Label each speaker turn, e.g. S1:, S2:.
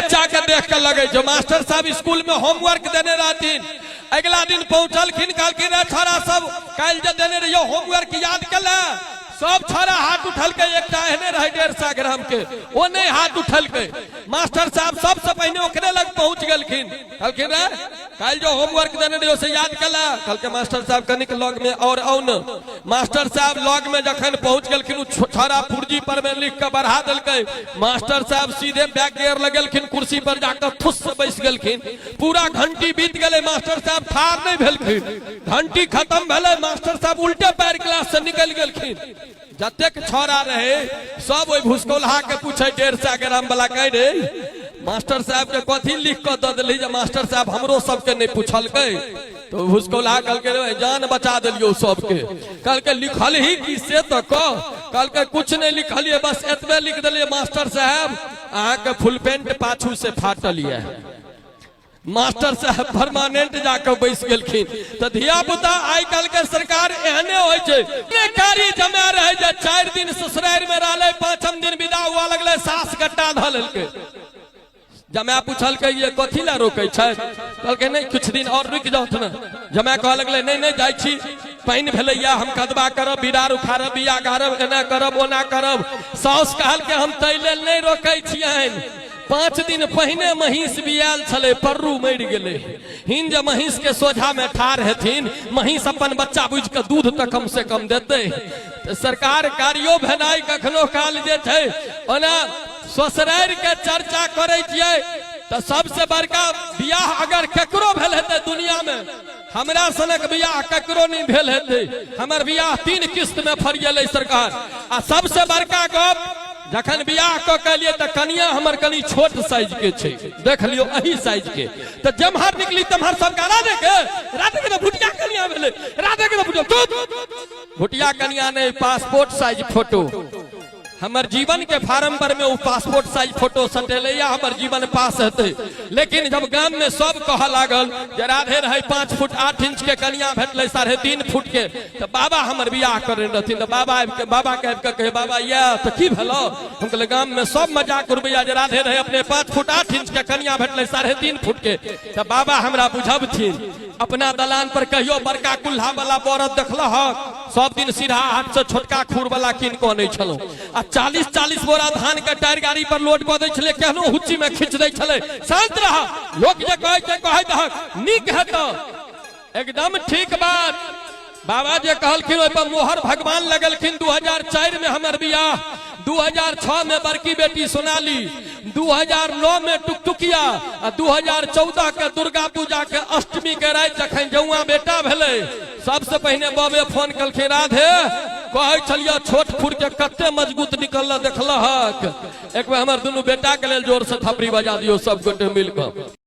S1: बच्चा के देख के लगे छै। मास्टर साहब स्कूल में होमवर्क देने रहथिन, अगला दिन पहुंचलखिन, कहलखिन रे छोरा सब, काल्हि जे देने रहियो होमवर्क याद केले? सब छोरा हाथ उठलकै, एकटा एहने रहे 150 ग्राम के, ओ नहीं हाथ उठलकै। मास्टर साहब सबसे पहिने ओकरे लग पहुंच गेलखिन, कहलखिन रे काल्हि जो होमवर्क देने रहियो से याद केला? कहलकै मास्टर साहब कनिक लग में और आउ न। मास्टर साहब लग में जखन पहुंच गेलखिन, ओ छोरा पुर्जी पर में लिख के बढ़ा देलकै। मास्टर साहब सीधे बैक गियर लगेलखिन, कुर्सी पर जाकर फुस से बैस गेलखिन। पूरा घंटी बीत गेलै, मास्टर साहब ठाढ़ नहीं भेलखिन। घंटी खत्म भेलै, मास्टर साहब उल्टे पैर क्लास से निकल गेलखिन। जतेक छोरा रहे सब ओहि भुसकौलहा के पूछे, 150 ग्राम वाला कह रे मास्टर साहब के कथी लिख के दऽ देली जे मास्टर साहब हमरो सबके नहीं पूछलकै? तो भुसकौलहा कहलकै रे जान बचा देलियौ सबके। कहलकै लिखल ही की से तऽ कह। कहलकै कुछ नहीं लिखलियै, बस एतबे लिख देलियै मास्टर साहब अहाँके फुल पेंट पाछू से फाटल यऽ। मास्टर साहब परमानेंट जाके बैस गेलखिन। तऽ धिया पुता आइ काल्हि के सरकार एहने होइ छै। कारी जमा रहे जे 4 दिन ससुरारि में रहलै, 5म दिन विदा हुआ लगलै, सास गट्टा धऽ लेलकै। जमा पूछलकै ये कथी लए रोकै छै? कहलकै नहि कुछ दिन और रुकि जाउथ ने। जमा कहऽ लगलै नहि नहि जाइ छी, पानि भेलैया, हम कदबा करब, बिरार उखाड़ब, बिया गाड़ब, एना करब ओना करब। साउस कहलकै हम ताहि लेल नहि रोकै छियनि, 5 दिन पहिने महींस बियाल छलै, पर्रू मरि गेलै। हिन जे महींस के सोझा में ठाढ़ हेथिन, महींस अपन बच्चा बुझि कऽ दूध तऽ कम से कम देतै। तऽ सरकार कार्यो भेनाइ कखनो काल जे छै। ओना ससुरारि के चर्चा करै छियै तऽ सबसे बड़का बियाह अगर केकरो भेल हेतै दुनिया में, हमरा सनक बियाह ककरो नहीं भेल हेतै। हमर बियाह 3 किस्त में फरियलै सरकार। आ सबसे बड़का गप, जखन बियाह कऽ के एलियै तऽ कनिया हमर कनि छोट साइज के छै, देख लियौ अही साइज के, तऽ जेम्हर निकली तेम्हर सबके राधे के, राधे के तऽ भुटिया कनिया भेलै, राधे के तऽ भुटिया, चुप, भुटिया कनिया नहि, पासपोर्ट साइज फोटो। हमर जीवन के फार्म पर में वो पासपोर्ट साइज फोटो सटेले या हमर जीवन पास हेतै। लेकिन जब गाम में सब कह लागल जे राधे रहे 5 फुट 8 इंच के कनिया भेटलै 3.5 फुट के, तऽ बाबा हमर बियाह करै रहथिन, तऽ बाबा आबि के बाबा के आबि के कहे बाबा ये तऽ की भेलो? हम कहले गाम में सब मजाक उड़बैया जे राधे रहे अपने 5 फुट 8 इंच के कनिया भेटलै 3.5 फुट के। तऽ बाबा हमरा बुझबथिन, अपना दलान पर कहियो बड़का कुल्हा वाला बरद देखलहक? सब दिन सीधा हाथ से छोटका खुर वाला कीन कऽ अनै छलहुँ आ 40-40 बोरा धान के टायर गाड़ी पर लोड कऽ दै छलै, केहनो हुच्ची में खींच दै छलै। शांत रह, लोक जे कहै छै कहै दहक, नीक हेतौ, एकदम ठीक बात। बाबा जे कहलखिन ओहि पर मोहर भगवान लगलखिन। 2004 में हमर बियाह, 2006 में बड़की बेटी सोनाली, 2009 में टुकटुकिया आ 2014 के दुर्गा पूजा के अष्टमी के राति जखन जौआ बेटा भेलै, सबसे पहिने बाबे फोन कलखिन, राधे कहै छलियै छोट खुर के कते मजबूत निकलल देखलहक? एक बेर हमर दुनू बेटा के लेल जोर से थपड़ी बजा दियौ सब गोटे मिल कऽ।